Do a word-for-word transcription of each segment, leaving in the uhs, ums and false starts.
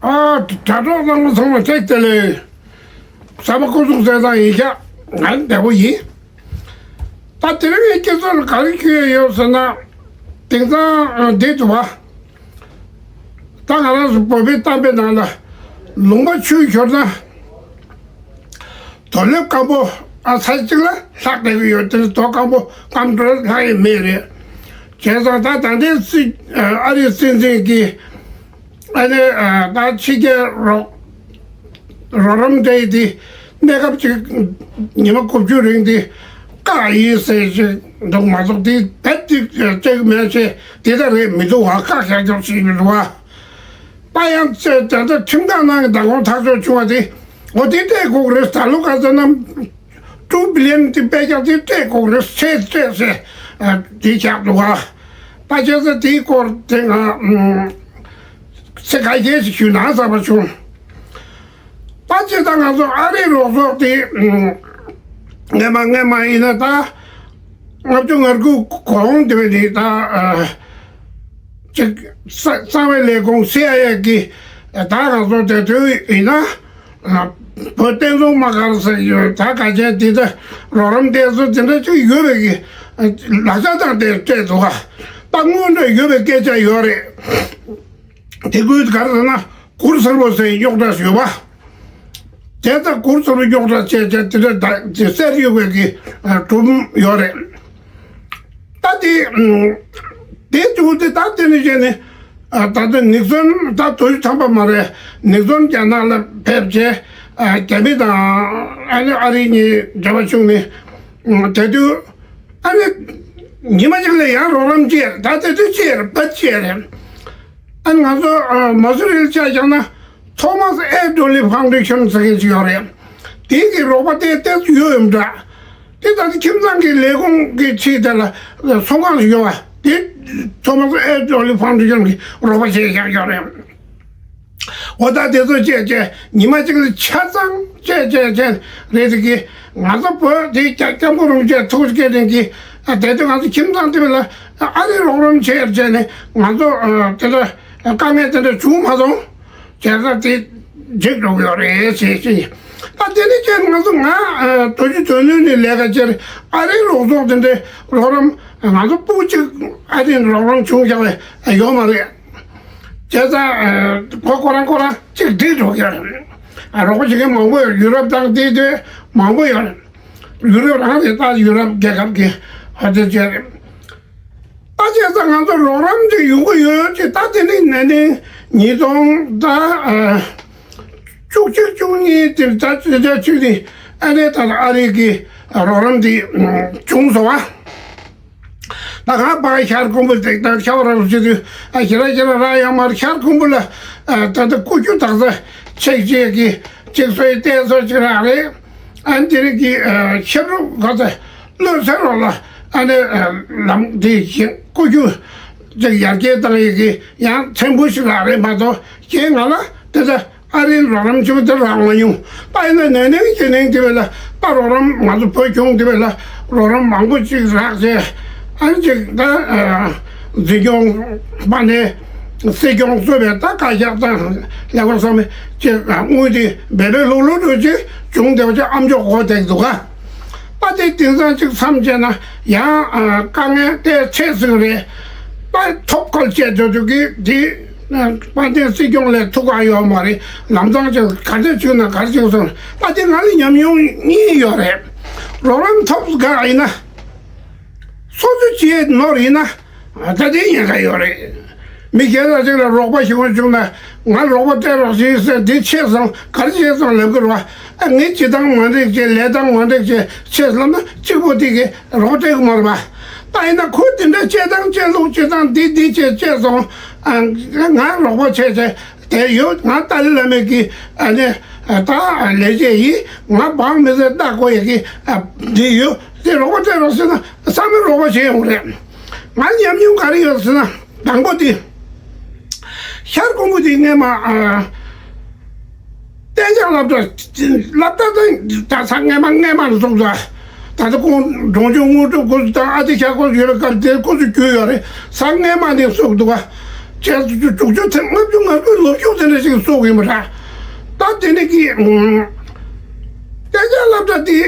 ཨ། དྲ་གྲོགས་རྣམ་པ་ཚང་མ་བཀྲ་ཤིས་བདེ་ལེགས། གསར་པ་སྐུ་གཟུགས་གསལ་ཐང་ཡིན་ཤག་ང་བདེ་པོ་ཡིན། ད་དེ་རིང་ངའི་སྐྱེ་ཚུལ་ག་རེ་ཞུ་ཡས་ཡོད་ཟེར་ན། དེང་སང་འདི་འདུག་བ། ད་ང་རང་ཚོ་བོད་པའི་གཏམ་དཔེ་ནང་ལ། ལུང་པ་ཆུ་ཤོར་ན། རྡོ་ལེབ་སྐམ་པོ། ཨ། ས་གཅིག་ལ་ལྷག་བསྡད་ཀྱི་ཡོད་དེ། རྡོ་སྐམ་པོ་སྐམ་འགྲོ་ལྷག་ཡས་མེད་རེད། བྱས་ཙང་ད་ད་ལྟའི་སྲིད། ཨ་རིའི་སྲིད་འཛིན་གྱིས། ཨ་ནི། ཨ། ད་ཕྱི་རྒྱལ་རོགས་རོགས་རམ་སྤྲད་དེ། གནས་སྐབས་ཅིག་ཉི་མ་དགུ་བཅུ་རིང་དེ་བཀག་ཡིན་ཟེར་ཞིག་འདུག་མ་གཏོགས། དེ་རྦད་དེ་སྤྲད་ཀྱི་མེད་ཅེས་དེ་ལྟར་རེད་མི་འདུག་བ། བཀག་བཞག་རྒྱུ་ཞིག་མི་འདུག་བ། ད་ཡང་ད་ལྟ་ཁྲིམས་ཁང་ནང་གི་བདག་དབང་ཐག་གཅོད་བྱུང་བ་དེ། འོ། དེ་སྤྲད་དགོས་ཀྱི་རེད། ད་ལོ་ག་ཚོད་ན། ཊུ་བི་ལི་ཡན་དེ་དཔེ་ཆ་དེ་སྤྲད་དགོས་ཀྱི་རེད། ཆེད་སྤྲད་ཟེར། ཨ། དེ་བཞག་འདུག་བ། ད་བྱས་ཙང་དེའི་སྐོར་དེ་ང་ཚིག་ཁ་ཤས་ཤིག་ཞུས་ན་བསམ་པ་བྱུང་། ད་སྤྱིར་བཏང་ང་ཚོ་ཨ་རིའི་རོགས་ཚོགས་དེ། སྔས་མ་སྔས་མ་ཡིན་ན། ད་ལྔ་བཅུ་ང་དགུ་གོང་དེ་བས་ནི། ད་ཅིག་གསང་བའི་ལས་ཁུངས་སི་ཨའི་ཨེ་གིས། ད་ང་ཚོ་དེ་དུས་ཡིན་ན། བོད་བསྟན་སྲུང་དམག་སྒར་ཟེར་ཡོད། ད་ག་ཅན་དེ་འདྲ་རོགས་རམ་དེ་ཚོ་དེ་འདྲ་ཅིག་ཡོད་པའི་གི་ལག་ཆ་དང་དེ་སྤྲད་འདུག་ག་ད་དངོས་འབྲེལ་ཡོད་པའི་སྐད་ཆ་ཡོད་རེད། དེ་ཁུལ་ག་རེ་ཟེར་ན། གུར་སེར་པོ་ཟེར་རྙོག་དྲ་ཡོད་པ། དེ་ལྟར་གུར་སེར་པོ་རྙོག་དྲ་བྱས་བྱས་དེ་འདྲ་ད་དེ་གསེར་གཡུག་པའི་གི་གྲུབ་ཡོད་རེད། ད་དེ། དེ་བྱུང་སྟེ་ད་དེ་ནས་བྱས་ནས། ད་ལྟ་ནིག་སོན། ད་དུས་ཐམ་པ་མ་རེད། ནིག་སོན་རྒྱ་ནག་ལ་ཕེབས་བྱས། རྒྱ་མི་དང་ཨ་ནི་ཨ་རི་གཉིས་འབྲེལ་བ་བྱུང་ནས། དེ་དུས་ཨ་ནི་ཉི་མ་གཅིག་ལ་ཡང་རོགས་རམ་བྱས། ད་དེ་དུས་བྱས་རེད། བ་བྱས་རེད། ཨ་ནི་ང་ཚོ་མ་སུ་རི་ལ་ཆ་བཞག་ན། Thomas A Dooley Foundation ཟེར་མཁན་ཅིག་ཡོད་རེད། དེ་གི་རོགས་པ་དེ་ཏོག་ཙམ་ཡོད་ཡོད་འདྲ། དེ་ད་ལྟ་ཁྱིམ་ཚང་གི་ལས་ཁུངས་ཀྱི་ཆེད་དེ་ལ་ཚོང་ཁང་ཞིག་ཡོད་པ་དེ། Thomas A Dooley Foundation གི་རོགས་པ་བྱས་བཞག་ཡོད་རེད། འོ། ད་དེ་ཚོ་བྱས་བྱས་ཉི་མ་གཅིག་ལ་ཆ་ཚང་བྱས་བྱས་བྱས་རེད། དེ་གི་ང་ཚོ་བོད་དེ་སྐྱབས་མགོན་རིན་པོ་ཆེ་ཐུགས་བསྐྱེད་དེ་གི། དེ་དུས་ང་ཚོ་ཁྱིམ་ཚང་དེ་ལ་ཨ་རི་རོགས་རམ་བྱས་བྱས་ནས་ང་ཚོ་དེ་འདྲ་དཀའ་ངལ་དེ་འདྲ་བྱུང་མ་སོང་། བྱས་ཙང་དེ་འགྲིག་འགྲོ་གི་ཡོད་རེད་ཟེར་གྱི། ད་དེ་ནས་ཀྱང་ང་ཚོ། ང་དོ་ཅི་དོན་ལུས་ནས་ལས་ཀ་བྱས། ཨ་རིའི་རོགས་ཚོགས་དེ་འདྲའི་རོགས་རམ། ང་ཚོ་སྤུ་གུ་གཅིག་ཨ་རིའི་རོགས་རམ་བྱུང་བཞག་པ་ཡོད་མ་རེད། བྱས་ཙང་ཁོ་ཁོ་རང་ཁོ་རང་གཅིག་སྒྲིལ་འགྲོ་གི་ཡོད་རེད། རོགས་པ་བྱེད་མཁན་མང་པོ་ཡོད། ཡུ་རོབ་དང་དེ་དུས་མང་པོ་ཡོད་རེད། ཡུ་རོབ་རང་རེད། ད་ཡུ་རོབ་རྒྱལ་ཁབ་ཀྱི་ཧ་ཅང་ཆེ་རེད། ད་བྱས་ཙང་ང་ཚོ་རོགས་རམ་ཅིག་ཡོང་གི་ཡོད་ཅེས། ད་དེ་ནི་ན་ནིང་ཉིས་སྟོང་དང་། ཨ། བཅུ་གཅིག་བཅུ་གཉིས་དེར། ད་དེ་ཚོ་ཅིག་ནི་ཨ་ནི་ད་ཨ་རི་གི་རོགས་རམ་དེ་བྱུང་སོང་བ། ད་ང་ཕར་ཤར་ཁུམ་བུ་དེ་དང་ཤར་ར་རུ་བྱེད་དུས། ཨ། ཞེ་དྲག་ཞེ་དྲག་རག་ཡོད་མ་རེད། ཤར་ཁུམ་བུ་ལ། ཨ། ད་ལྟ་སྐུ་རྒྱུ་དག་ས་ཆེག་ཆེག་གི་གཅིག་བཟོས་ཏེ་བཟོ་ཅིག་རག་རེད། ཨ། དེ་རིང་གི། ཨ། ཤར་རུ་ག་ཚ་བློ་ཟེར་རོགས་ལ། ཨ་ནི། ཨ། ལམ་དེ་བཞིན་སྐུ་རྒྱུ་ཅིག་ཡར་རྒྱས་བཏང་ཡས་ཀྱི་ཡང་ཕྲན་བུ་ཞིག་རག་རེད་མ་གཏོགས། གཞན་ང་ལ་དེ་ལྟ་ཨ་རིའི་རོགས་རམ་ཆེན་པོ་དེ་རག་མ་མྱོང་། ད་ཡིན་ན་ན་ནིང་ཅི་ནིང་དེ་བས་ལ། ད་རོགས་རམ་ང་ཚོ་བོད་གཞུང་དེ་བས་ལ་རོགས་རམ་མང་པོ་ཅིག་རག་བྱས། ཨ་ནི་ཅིག་ད། ཨ། འཛིན་སྐྱོང་། དམག་སྡེ། སྲིད་སྐྱོང་གཙོས་པའི་ད་བཀའ་ཤག་དང་ལས་ཁུངས་ཚང་མས་ཅིག་དངུལ་དེ་འབད་འབད་ལྷུག་ལྷུག་འགྲོ་ཅིག་བྱུང་བསྡད་པ་ཅིག་ཨ་མཆོག་གོ་བསྡད་འདུག་ག་ད་དེ་དེང་སང་ཅིག་མཚམས་བཅད་ན་ཡང་། ཨ། དཀའ་ངལ་དེ་ཆེ་ཟིག་རེད། ད་ཐོབ་ཁོལ་བྱས་འགྲོ་རྒྱུ་གི་དེ། ཨ། དཔལ་ལྡན་སྲིད་སྐྱོང་ལ་ཐུག་ག་ཡོད་མ་རེད། ལམ་སང་ཅིག་ག་འདྲ་བྱུང་ན་ག་རེ་བྱུང་སོང་། ད་དེ་ང་ལ་ཉམས་མྱོང་གཉིས་ཡོད་རེད། རོགས་རམ་ཐོབ་ག་ཡིན་ན། སོ་སོ་བྱས་ནོར་ཡིན་ན། ད་དེ་ཉེན་ཁ་ཡོད་རེད། མི་གཞན་ལ་ཅིག་ལ་རོགས་པ་ཞུ་དགོས་བྱུང་ན། ང་རོགས་པ་སྤྲད་རོགས་ཞེས་ཟེར། འདི་ཆེ་སོང་ག་རེ་བྱས་སོང་ལབ་དགོས་རེད་བ། ཨ། ངས་སྤྱིར་བཏང་ངོ་འདྲེས་བྱས། ལས་སྟངས་ངོ་འདྲེས་བྱས། ཆེ་སོང་ན་གཅིག་པོ་དེ་གིས་རོགས་སྤྲད་གི་མ་རེད་བ། ད་ཡིན་ན་ཁོས་དེ་འདྲ་བྱེད་སྟངས་བྱེད་ལུགས་བྱེད་སྟངས་འདི་འདི་བྱས་བྱས་སོང་། ཨ། ང་རོགས་པ་བྱས་བྱས་དེ་ཡོད། ང་ཏཱ་ལའི་བླ་མའི་གི། ཨ་ནི། ཨ། ད་ལས་བྱེད་ཡིན། ང་འབངས་མི་སེར་ལྟ་དགོས་ཡས་གི། ཨ། འདི་ཡོད། དེ་རོགས་པ་སྤྲད་རོགས་ཟེར་ན་བསམ་མེད་རོགས་པ་བྱེད་ཡོང་རེད། ང་ཉམས་མྱོང་ག་རེ་ཡོད་ཟེར་ན། དང་པོ་དེ། ཤར་ཁུམ་བུ་དེ་སྔས་མ། ཨ། གཏན་འཇགས་སློབ་གྲྭ། སློབ་གྲྭ་དེ་ད་ས་སྔས་མ་སྔས་མ་ནས་བཙུགས་འདུག་ད་ལྟ་ཁོང་འབྲོང་ཆུང་དངོས་གྲུབ་ཁོང་ཚོ་དང་ཨ་ཏི་ཤ་ཁོང་ཚོ་ཡོད་པའི་སྐབས་དེར་ཁོང་ཚོ་རྒྱུས་ཡོད་རེད། ས་སྔས་མ་ནས་བཙུགས་འདུག་ག་བྱས་དྲུག་ཅུ་ཐེངས་ལྔ་བཅུ་ང་དགུའི་ལོ་རྒྱུས་དེ་འདྲ་ཞིག་གསུང་གི་ཡིན་པ་རེད། ད་དེ་ནི་གི་གཏན་འཇགས་སློབ་གྲྭ་དེ་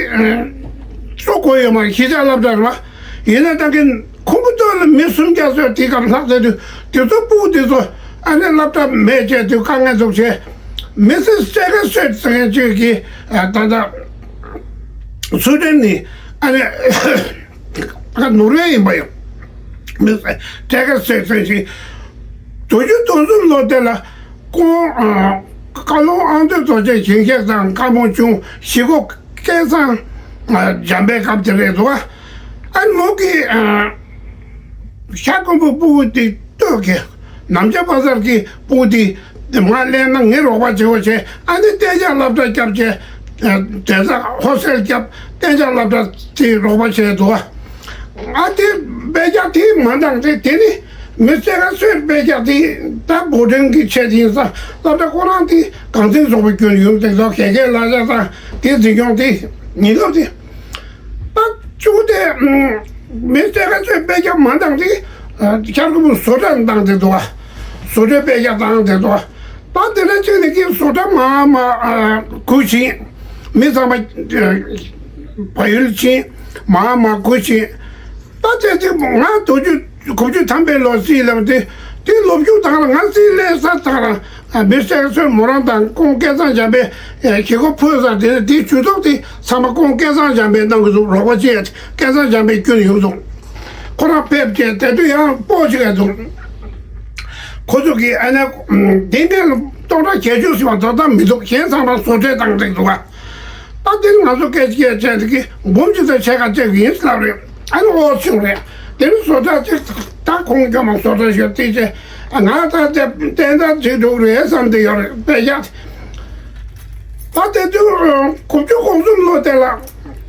གསུང་དགོས་ཡོད་མ་རེད། གཞིས་ཆགས་སློབ་གྲྭ་རེད་བ། ཡིན་ན་ད་གིན་ཁུམ་བུ་སྟོད་ལ་མི་སུམ་བརྒྱ་ཙམ་དེའི་སྐབས་ལྷག་ཚར་དུས་དེ་ཚོ་སྤུ་གུ་དེ་ཚོ་ཨ་ནི་སློབ་གྲྭ་མེད་བྱས་དུས་དཀའ་ངལ་འདུག་བྱས། མི་སེར་སེ་ག་སོད་ཟེར་མཁན་ཅིག་གིས་ད་ལྟ་སུ་ཌན་ནི་ཨ་ནི་ད་ནོར་ཝེ་ཡིན་པ་ཡང་མི་སེར་སེ་ག་སོད་ཟེར་ཞིག་དུས་རྒྱུན་དུས་གསུམ་ལོ་དེ་ལ་ཁོང་བཀའ་བློན་ཨ་མདོ་རྡོ་རྗེ་ཞིང་གཤེགས་དང་བཀའ་འབུམ་ཆུང་ཞི་ཁོ་སྐལ་བཟང་འཇམ་པའི་སྐབས་དེ་རེད་འདུག་ཨ་ནི་མོ་གི་ཤར་ཀོང་པོ་སྤུ་གུ་དེ་སྟོད་ཀྱི་ནམ་བྱ་བ་ཟར་གྱི་སྤུ་གུ་དེ་མ་ལེན་ན་ངས་རོགས་པ་བྱེད་དགོས་བྱས། ཨ་ནི་གཏན་འཇགས་སློབ་གྲྭ་བརྒྱབ་བྱས། དེ་ཚ་ཧོ་སེལ་བརྒྱབ། གཏན་འཇགས་སློབ་གྲྭ་དེ་རོགས་པ་བྱས་འདུག་ཨ་དེ་དཔེ་ཆ་དེ་མ་འདང་སྟེ་དེ་ནི་མི་སེ་ག་སོད་དཔེ་ཆ་དེ་ད་བོ་ཊིང་གི་ཆེད་དེ་ཡིན་ཙང་སློབ་གྲྭ་ཁོ་རང་དེ་གངས་ཅན་ཚོགས་པའི་སྐྱོན་ཡོང་དེ་ཚོ་ག་གའི་ལ་ཆ་དང་དེ་འཛིན་སྐྱོང་དེ་ཉིན་སློབ་དེ། ད་གཅིག་དེ་མི་སེ་ག་ཚོས་དཔེ་ཆ་མ་འདང་སྟེ་ཤར་ཁུག་པོ་བཟོ་གྲྭ་བཏང་སྟེ་འདུག་བ། བཟོ་གྲྭའི་དཔེ་ཆ་བཏང་སྟེ་འདུག་བ། ད་དེ་འདྲ་བྱས་ནས་ཀྱི་བཟོ་གྲྭ་མར་མར་གུ་ཕྱིན། མི་ཚང་མ་བལ་ཡུལ་ཕྱིན། མར་མར་གུ་ཕྱིན། ད་དེ་ཅིག་ང་དུས་རྒྱུན་དགུ་བཅུ་ཐམ་པའི་ལོ་སྲིད་ལམ་དེ་དེ་ལོ་རྒྱུས་དང་ང་སྲིད་ལས་ས་དང་མི་སེར་ཚོས་མོ་རང་དང་ཁོང་སྐལ་བཟང་འཇམ་པའི་ཞི་ཁོ་ཕུལ་ས་དེ་དེའི་ཇུས་གཏོགས་དེ་ཚང་མ་ཁོང་སྐལ་བཟང་འཇམ་པའི་གནང་གི་འདུག་རོགས་པ་བྱས་སྐལ་བཟང་འཇམ་པའི་སྐྱོན་ཡོང་སོང་། ཁོ་རང་ཕེབས་རྗེས་དེ་དུས་ཡང་སྤོ་ཅིག་ཡ་འདུག་ཁོ་ཚོ་གིས་ཨ་ནི་དེ་འདྲའི་སྟོང་ཕྲག་བརྒྱད་ཅུ་ཟེར་བ་ད་ལྟ་མི་འདུག་གཞན་ཚང་མ་བཟོ་གྲྭ་བཏང་བསྡད་འདུག་བ། ད་དེ་ང་ཚོ་སྐད་ཆ་བཤད་ཀྱི་འབུམ་གཅིག་དང་ཕྱེད་ཀ་བཅད་ཀྱི་ཡིན་ལབ་རེད། ཨ་ནི་ཨོ་བྱུང་རེད། དེ་ནི་བཟོ་གྲྭ་གཅིག་ད་ཁོང་སྐྱོ་མ་བཟོ་གྲྭ་ཞོར་དེ་རྗེས་ང་ད་དེ་བསྟན་རྩ་གཅིག་འགྲོ་གི་རེད་བསམ་བསྡད་ཡོད་རེད་དཔེ་ཆ། ད་དེ་དུས་དགུ་བཅུ་གོ་གསུམ་ལོ་དེ་ལ་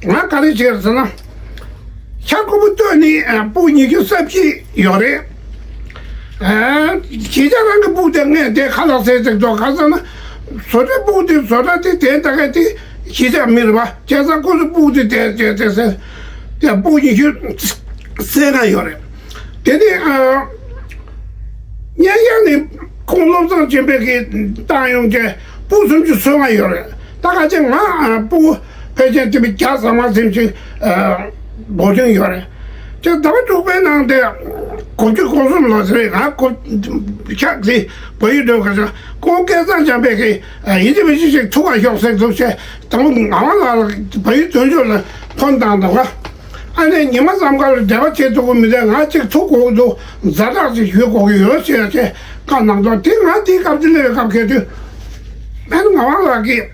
ང་ག་རེ་བྱས་ཟེར་ན། ཤར་ཁུག་པོ་སྟོད་ནི་སྤུ་ཉི་ཤུ་རྩ་བཞི་ཡོད་རེད། གཞིས་ཆགས་རང་གི་སྤུ་དེ་ངས་དེ་ཁ་ལག་ཟས་ཚིག་ཐོག་ག་ཟེར་ན། བཟོ་གྲྭའི་སྤུ་དེ་བཟོ་གྲྭ་དེ་དེ་ད་ག་དེ་གཞིས་ཆགས་མི་རེད་པ། བྱས་ཙང་ཁོ་ཚོ་སྤུ་དེ་དེ་དེ་དེ་ཟེར། དེ་སྤུ་ཉི་ཤུ་རྩ་ལྔ་ཡོད་རེད། དེ་ནི་སྙན་ཞང་ནི་ཁོང་བློ་བཟང་ཆོས་འཕེལ་གྱིས་བཏང་ཡོང་བྱས་སྤུ་སུམ་ཅུ་སོ་ལྔ་ཡོད་རེད། ད་ག་ཅིག་ང་སྤུ་ཕལ་ཆེར་དེ་བས་བརྒྱ་ཟ་མ་ཟིན་ཅིག་བོ་ཊིང་ཡོད་རེད། ཅེས་ཟླ་བ་དྲུག་པའི་ནང་དེ་དགུ་བཅུ་གོ་གསུམ་ལོ་ཟེར་ང་ཁོ་ཤག་ཟིག་བོད་ཡིག་འགྲོ་ག་ས་ཁོང་སྐལ་བཟང་འཇམ་དཔལ་གྱིས་ཡིན་གཅིག་མིན་གཅིག་ཅིག་ཐུག་ག་ཤོག་ཟེར་འདུག་བྱས་དང་པོ་ངག་དབང་ལགས་ལ་བོད་ཡིག་དོན་གཅོད་ལ་ཕོན་བཏང་འདུག་ག་ཨ་ནེ་ཉི་མ་ཙམ་ཁ་ལ་འབྲེལ་བ་བྱེད་ཐུབ་ཀྱི་མི་འདུག་ང་གཅིག་ཐུག་དགོས་ཀྱི་འདུག་ཛ་དྲག་ཅིག་ཞུ་དགོས་ཀྱི་ཡོད་ཅེས་བྱས་བཀའ་གནང་འདུག་དེ་ང་དེའི་སྐབས་དེ་སླེབས་པའི་སྐབས་གལ་ཏེ་ཨ་ནེ་ངག་དབང་ལགས་ཀྱིས་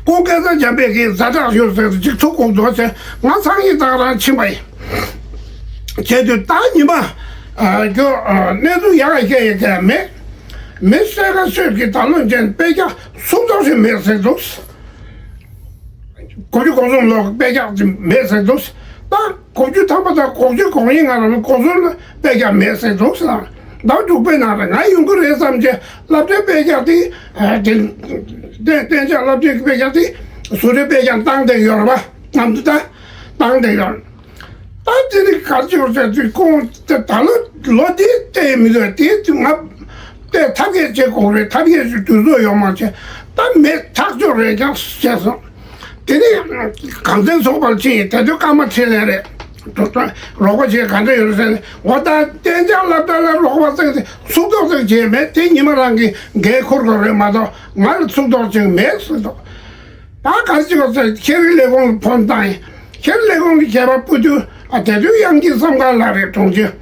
ཁོང་སྐལ་བཟང་འཇམ་དཔལ་གྱིས་ཛ་དྲག་ཡོད་ཟེར་ཅིག་ཐུག་དགོས་འདུག་ཟེར་ང་སང་ཉིན་ད་ག་རང་ཕྱིན་པ་ཡིན། བྱས་དུས་ད་ཉི་མ་ཨ་ཁྱོད་ཨ་གནས་ཚུལ་ཡག་ག་བཤད་ཡོད་ག་མེད། མི་སེར་ཁ་ཤོད་ཀྱི་ད་ལོ་ཅན་དཔེ་ཆ་སུམ་སྟོང་ཞིག་མེད་ཟེར་འདུག་དགུ་བཅུ་གོ་གསུམ་ལོ་དཔེ་ཆ་ཅིག་མེད་ཟེར་འདུག་ད་དགུ་བཅུ་ཐམ་པ་དང་དགུ་བཅུ་གོ་གཉིས་སྔ་ལོ་གོ་གསུམ་ལ་དཔེ་ཆ་མེད་ཟེར་འདུག་ཟེར། ཟླ་བ་དྲུག་པའི་ནང་ལ་ང་ཡོང་གི་རེད་བསམ་བྱས་སློབ་གྲྭའི་དཔེ་ཆ་དེ་ཨ་དེ་གཏན་གཏན་འཇགས་སློབ་གྲྭའི་དཔེ་ཆ་དེ་བཟོ་གྲྭའི་དཔེ་ཆ་བཏང་བསྡད་ཡོད་རེད་པ། གནམ་དུ་ད་བཏང་བསྡད་ཡོད་རེད། ད་དེ་ནི་གར་ཅིག་ཟེར་དུས་ཁོང་དེ་ད་ལོ་ལོ་དེ་བལྟས་མི་འདུག་དེ་དུས་ང་བལྟས་ཐབས་ཤེས་བྱེད་དགོས་རེད། ཐབས་ཤེས་ཞིག་དུས་ཚོད་ཡོད་མ་བྱས་ད་མེད་ཐག་ཆོད་རེད་ཀྱང་བྱས་སོང་། དེ་ནི་གངས་ཅན་ཚོགས་པར་ཕྱིན་དེ་དུས་ཀརྨ་འཕྲིན་ལས་རེད། རོགས་པ་བྱེད་ག་འདྲ་ཡོད་རེད་ཟེར་ནས་འོ་ད་གཏན་འཇགས་སློབ་གྲྭ་ལ་རོགས་པ་བཙལ་ཏེ་ཚུགས་ཐོག་ཙམ་བྱས་མེད། དེ་ཉི་མ་རང་གི་འགན་འཁུར་དགོས་རེད་མ་གཏོགས་ང་ལ་ཚུགས་ཐོག་ཅིག་མེད་ཟེར་འདུག་ད་ག་རེ་བྱེད་དགོས་ཟེར་ཤེས་རིག་ལས་ཁུངས་ལ་ཕོན་བཏང་ཡིན། ཤེས་རིག་ལས་ཁུངས་ཀྱི་མཁས་པ་སྤུ་དུ་ཨ་དེ་དུས་དབྱངས་སྐྱིད་བསམ་དཀར་ལགས་རེད་གྲོང་ཁྱེར།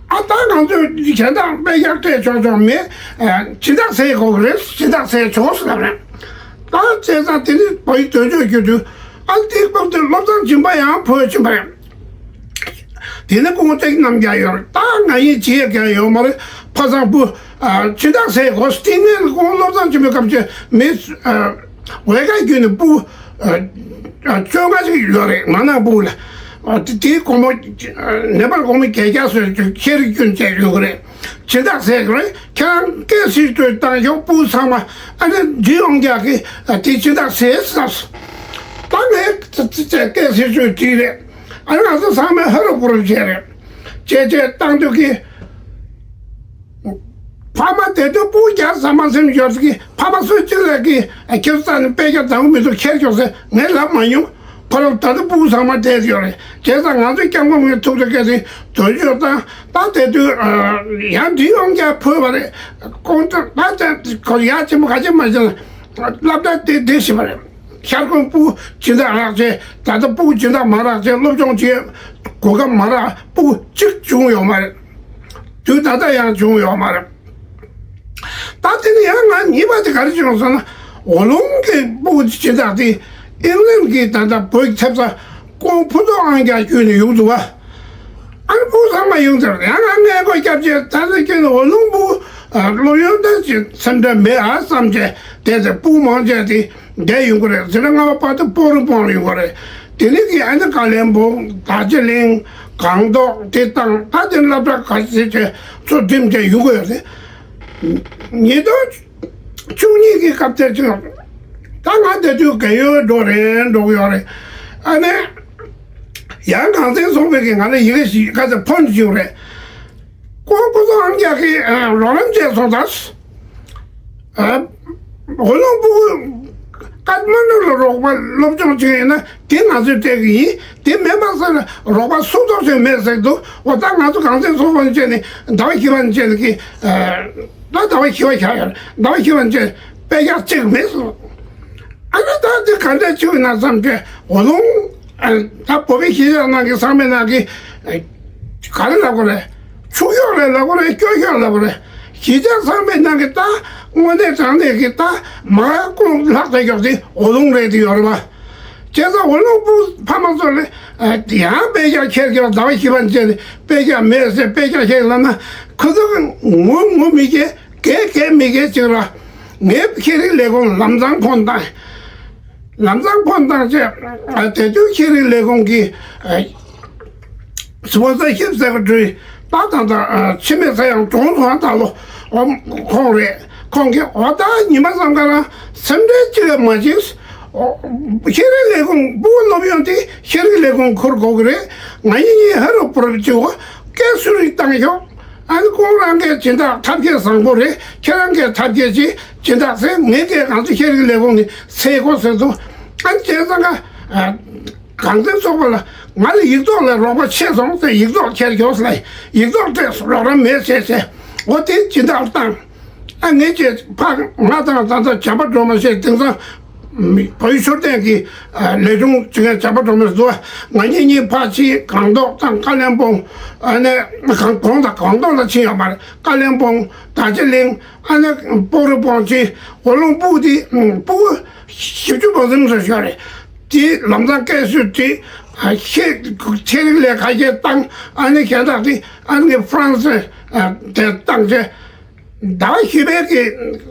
ཨ་ད་ང་ཚོས་གཞན་དག་དཔེ་ཆ་སྤྲད་ཆོག་ཆོག་མེད། ཨ་སྦྱིན་བདག་བྱེད་དགོས་ཀྱི་རེད། སྦྱིན་བདག་བྱེད་ཆོག་ཟེར་ལབ་རེད། ད་བྱས་ཙང་དེ་ནི་བོད་ཡིག་དོན་གཅོད་རྒྱུ་དུས་ཨ་དེའི་སྐབས་དེ་བློ་བཟང་སྦྱིན་པ་ཡང་བོད་ཕྱིན་པ་རེད། དེ་ནི་ཁོང་སྟེགས་རྣམ་རྒྱལ་ཡོད་རེད། ད་ང་ཡིན་བྱེད་ཡ་གང་ཡོད་མ་རེད། ཕ་བཟང་བུ་ཨ་སྦྱིན་བདག་ཟེར་གོ་སྟེང་ནས་ཁོང་བློ་བཟང་ཆེན་པོའི་སྐབས་ཀྱི་མི་ཨ་ཝེ་ག་བརྒྱུད་ནས་བུ་ཨ་ཨ་བཅོ་ལྔ་ཞིག་ཡོད་རེད། མ་ནག་བུ་ལ་ཨ་དེ་དེའི་སྒོར་མོ་ཨ་ནེ་པ་ལ་སྒོར་མོ་བརྒྱད་བརྒྱ་ཟེར་ཤེས་རིག་སྐྱོན་བཅས་ཡོད་གི་རེད། སྦྱིན་བདག་ཟེར་གི་རེད། ཁྱེད་རང་སྐད་སྲིད་གྲོས་བཏང་ཤོག་བུ་ཚང་མ་ཨ་ནི་འཇིགས་ཡོང་རྒྱག་གི་ཨ་དེ་སྦྱིན་བདག་ཟེར་ཟེར། ད་ངས་སྐད་སྲིད་གྲོས་བྲིས་རེད། ཨ་ནི་ང་ཚོ་ཚང་མས་ཧ་རུ་བུ་རུ་བྱས་རེད། བྱས་བྱས་བཏང་དུས་ཀྱི། ཕ་མ་དེ་དུས་སྤུ་གུ་བརྒྱ་ཟ་མ་ཟིན་ཡོད་ཀྱི་ཕ་མ་སུ་གཅིག་ལ་གི་ཁྱེད་ཚོ་ནི་དཔེ་ཆ་དང་མི་ཚོ་ཁྱེར་ཆོག་ཟེར་ངས་ལབ་མ་མྱོང་། ཁོ་རང་ད་དུང་སྤུ་གུ་ཚང་མ་བསྡད་ཡོད་རེད། བྱས་ཙང་ང་ཚོས་སྐྱབས་མགོན་ངས་ཐུགས་རེ་བསྐྱེད་དེ་དོན་གཅོད་དང་ད་དེ་དུས་ཡང་འདི་ཡོང་རྒྱ་ཕོད་པ་རེད། ཁོང་ཚོ་ད་ད་ཁོ་ཡག་ཆེན་པོ་ག་ཅི་མ་བྱས་ན་སློབ་གྲྭ་དེ་བསྡད་བཞིན་པ་རེད། ཤར་ཁོང་སྤུ་གུ་སྦྱིན་བདག་རག་བྱས་ད་ལྟ་སྤུ་གུ་སྦྱིན་བདག་མ་རག་བྱས་སློབ་སྦྱོང་བྱེད་གོ་སྐབས་མ་རག་སྤུ་གུ་གཅིག་བྱུང་ཡོད་མ་རེད། དུས་ད་ལྟ་ཡང་བྱུང་ཡོད་མ་རེད། ད་དེ་ནི་ཡང་ང་གཉིས་པ་དེ་ག་རེ་བྱུང་སོང་ན་འོ་ལུང་གི་སྤུ་གུ་སྦྱིན་བདག་དེ་ཨིང་ལན་གྱི་ད་ལྟ་བོད་ཀྱི་ཐེབས་རྩ་ཀོང་ཕུ་ཐོག་ཨང་རྒྱག་བརྒྱུད་ནས་ཡོང་འདུག་བ། ཨ་ནི་སྤུ་གུ་ཚང་མ་ཡོང་ཚར་ཡང་ང་ངས་སྒོ་བརྒྱབ་བྱས་ད་ལྟ་ཁྱོད་ནི་འོ་ལུང་སྤུ་གུ་སློབ་ཡོན་ཏན་ཅིག་སེམས་ཁྲལ་མེད་ཨ་བསམ་བྱས་བསྡད་ཚེ་སྤུ་གུ་མང་ཆེ་དེ་བསྡད་ཡོང་གི་རེད། ཟེར་ན་ལྔ་པ་བར་དུ་སྤོ་རུ་སྤོང་ཡོང་གི་རེད། དེ་ནི་གི་ཨ་ནི་ཀ་ལན་སྦུག་དར་ཇི་ལིང་སྒང་ཏོག་དེ་དང་ད་དེ་སློབ་གྲྭ་ཁ་ཤས་ཀྱི་ཚུར་འགྲིམ་བྱས་ཡོང་གི་ཡོད་རེད། ཉིས་སྟོང་བཅུ་གཉིས་ཀྱི་སྐབས་དེར་ཅིག་ད་ང་དེ་དུས་རྒས་ཡོལ་འགྲོ་རན་འགྲོ་གི་ཡོད་རེད། ཨ་ནི་ཡང་གངས་ཅན་ཚོགས་པའི་གི་ང་ལ་ཡི་གེ་ཞིག་ག་ཚོད་ཕོན་ཞིག་ཡོད་རེད། ཀོང་ཕུ་ཐོག་ཨང་རྒྱག་གི་རོགས་རམ་བྱས་སོང་ད། ཨ། འོ་ལུང་སྤུ་གུ་ཀཏ་མན་ཌུ་ལ་རོགས་པ་སློབ་སྦྱོང་བྱེད་ཡིན་ན་དེ་ང་ཚོས་སྤྲད་གི་ཡིན། དེ་མེད་པ་ཟེར་ན་རོགས་པ་སུ་ཐོག་ཆོད་མེད་ཟེར་འདུག་འོ་ད་ང་ཚོ་གངས་ཅན་ཚོགས་པ་བཅས་ནས་ཟླ་བ་བཞི་པ་བཅས་ནས་ཀྱི་ད་ཟླ་བ་བཞི་པ་ཆགས་ཡོད་རེད། ཟླ་བ་བཞི་པ་བཅས་དཔེ་ཆ་གཅིག་མེད་སོང་། ཨ་ནི་ད་དེ་ག་འདྲ་བྱུང་ཡིན་ན་བསམ་དུས་འོ་ལུང་ཨ་ད་བོད་པའི་གཞིས་ཆགས་ནང་གི་ཚང་མའི་ནང་གི་ག་རེ་ལབ་དགོས་རེད། ཕྱུག་ཤོས་རེད་ལབ་དགོས་རེད། སྐྱོ་ཤོས་ལབ་དགོས་རེད། གཞིས་ཆགས་ཚང་མའི་ནང་གི་ད་དངོས་གནས་དྲང་གནས་ཀྱི་ད་མ་ཀུན་ལྷག་བསྡད་ཀྱོག་དེ་འོ་ལུང་རེད་དེ་ཡོད་རེད་པ། བྱས་ཙང་འོ་ལུང་སྤུ་གུ་ཕ་མ་ཚོ་ལ་ཡང་དཔེ་ཆ་ཁྱེར་ཀྱོག་ཟླ་བ་བཞི་པ་བཅས་ནས་དཔེ་ཆ་མེད་ཟེར་དཔེ་ཆ་ཁྱེར་ལབ་ན་ཁོ་ཚོ་ངུ་ངུ་མི་སྐྱེ། གས་གས་མི་གས་ཅིག་ར། ངའི་ཤེས་རིག་ལས་ཁུངས་ལམ་སང་ཕོན་བཏང་། ལམ་སང་ཕོན་བཏང་རྗེས་དེ་དུས་ཤེས་རིག་ལས་ཁུངས་ཀྱི་སི་པོན་སར་ཤིབ་སེ་ཀེ་ཊ་རི་ད་ད་ད་འཆི་མེད་ཚེ་དབྱངས་གྲོངས་སོང་ད་ལོ། ཁོང་རེད། ཁོང་གིས་འོ་ད་ཉི་མ་བསམ་ག་རང་སེམས་ཁྲལ་ཅི་ཡང་མ་བྱེད། ཤེས་རིག་ལས་ཁུངས་སྤུ་གུ་སློབ་ཡོན་དེ་ཤེས་རིག་ལས་ཁུངས་ཁུར་དགོས་ཀྱི་རེད། ང་གཉིས་གཉིས་ཧ་རུ་པུ་རུ་བྱེད་འོ་སྐད་སུ་རིག་བཏང་ཤོག་ཨ་ནི་ཁོང་རང་གིས་སྦྱིན་བདག་ཐབས་མཁས་བཟང་པོ་རེད། ཁྱེད་རང་གིས་ཐབས་མཁས་ཀྱིས་སྦྱིན་བདག་ཟེར་ངས་ཀྱིས་ང་ཚོ་ཤེས་རིག་ལས་ཁུངས་ནས་སེལ་དགོས་ཟེར་འདུག་ཨ་ནི་བྱས་ཙང་ཀ་གངས་ཅན་ཚོགས་པ་ལ་ང་ལ་ཡིག་ཐོག་ལ་རོགས་པ་ཆད་སོང་ཟེར་ཡིག་ཐོག་ཁྱེར་འགྱོ་ཟེར་ལ་ཡིག་ཐོག་སྤྲད་སོང་རོགས་རམ་མེད་ཟེར་ཟེར་འོ་དེ་སྦྱིན་བདག་བཏང་། ཨ་ངས་ཀྱིས་ཕ་ང་དང་ད་ལྟ་བྱམས་པ་སྒྲོལ་མ་ཞེས་དེང་སང་བོད་ཤུགས་ལྡན་གྱི་ལས་ཆུང་ཅིག་ཡང་བྱམས་པ་སྒྲོལ་མ་ཟེར་འདུག་ང་གཉིས་གཉིས་ཕར་ཕྱིན་སྒང་ཏོག་དང་ཀ་ལན་སྦུག་ཨ་ནས་གང་གོང་དང་སྒང་ཏོག་ལ་ཕྱིན་ཡོད་མ་རེད། ཀ་ལན་སྦུག་དར་ཇི་ལིང་ཨ་ནས་སྤོ་རུ་སྤོང་ཆེན་འོ་ལུང་སྤུ་དེ་སྤུ་བཞི་བཅུ་པོ་ཟིན་སོ་ཤོར་རེད། དེ་ལམ་སང་སྐད་སུ་དེ་ཤེས་ཚན་རིག་ལས་ཁ་ཤས་བཏང་ཨ་ནས་གཞན་དག་དེ་ཨ་ནས་ཧྥ་རན་སི་དེ་བཏང་ཚེ། ཟླ་བ་བཞི་པའི་གི་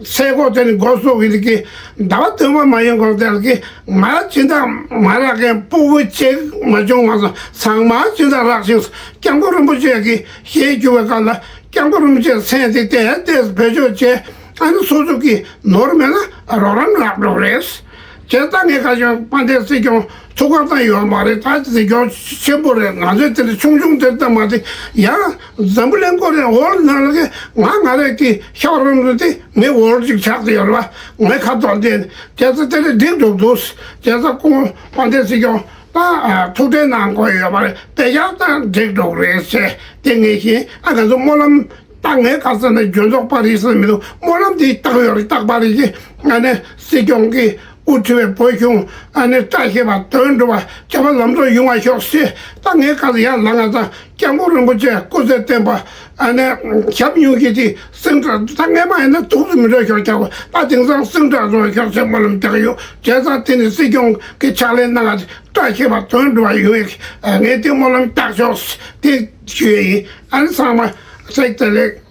ཚེས་འགོ་དེ་ནི་འགོ་བཙུགས་ཀྱི་གི་ཟླ་བ་བདུན་པ་མ་ཡིན་གོང་དེར་གི་ང་སྦྱིན་བདག་མ་རག་མཁན་སྤུ་གུ་གཅིག་མ་བྱུང་བ་སོང་ཚང་མ་སྦྱིན་བདག་རག་ཅིང་སྐྱབས་མགོན་རིན་པོ་ཆེ་གི་ཞལ་བསྒྱུར་བའི་སྐབས་ལ་སྐྱབས་མགོན་རིན་པོ་ཆེ་མཚན་དེ་བསྟན་ཏེ་བེད་སྤྱོད་བྱས་ཨ་ནི་སོ་སོ་གི་ནོར་མེད་ན་རོགས་རམ་རག་འགྲོ་རེད། བྱས་ཙང་ངས་ཁ་ཤས་དཔལ་ལྡན་སྲིད་སྐྱོང་ཐུགས་ཁུར་བཏང་ཡོད་མ་རེད། ད་སྲིད་སྐྱོང་ཆེན་པོ་རེད། ང་ཚོའི་དེ་འདྲ་ཆུང་ཆུང་དེ་ལྟ་མ་དེ་ཡང་འཛམ་བུ་གླིང་སྐོར་རེ་འོར་ནང་ལ་ང་ང་རེ་གི་ཤག་རོམ་རུ་དེ་ངའི་འོར་ཅིག་ཆགས་ཏེ་ཡོད་རེད་བ། ངའི་ཁ་ཐོག་དེ་བྱས་ཙང་དེ་འདྲ་འགྲིག་འགྲོ་འདུག་བྱས་ཙང་ཁོང་དཔལ་ལྡན་སྲིད་སྐྱོང་ད་ཐུགས་ཁྲལ་གནང་དགོས་ཡོད་མ་རེད། དེ་ཡང་ད་འགྲིག་འགྲོ་རེད་ཟེར་དེ་ངས་ཤེས། ཨ་ང་ཚོ་སྨོན་ལམ། ད་ངའི་ཁ་སང་ནས་འཇོན་ཚོགས་པ་རེད་ཟེར་མི་འདུག་སྨོན་ལམ་དེ་བཏགས་ཡོད་རེད། རྟག་པར་རེད་ཀྱི་ཨ་ནི་སྲིད་སྐྱོང་གིས་དབུ་ཁྲིད་པའི་བོད་གཞུང་ཨ་ནི་བཀྲ་ཤིས་པ་དོན་འགྲུབ་པ་བྱ་བ་ལམ་འགྲོ་ཡོང་བ་ཤོག་ཟེར། ད་ངའི་ཁ་ལ་ཡར་ལངས་ང་ཚང་སྐྱབས་མགོན་རིན་པོ་ཆེ་སྐུ་ཚེ་བརྟན་པ་ཨ་ནི་ཞབས་སྙུང་གི་དེ་སེང་བྲག་ད་སྔས་མ་ཡིན་ན་དུག་ཏུ་མི་འགྲོ་ཤོག་རྒྱག་གོ་ད་དེང་སང་སེང་བྲག་རྫོང་ཤོག་ཟེར་སྨོན་ལམ་བཏགས་ཡོད། བྱས་ཙང་དེ་ནི་སྲིད་སྐྱོང་གི་ཕྱག་ལས་གནང་བཀྲ་ཤིས་པ་དོན་འགྲུབ་པ་ཡོང་བའི་ངས་དེ་སྨོན་ལམ་བཏགས་ཤོག་དེ་ཞུ་ཡ་ཡིན། ཨ་ནི་ཚང་མ་བསྲེག་ཏེ་ལེགས།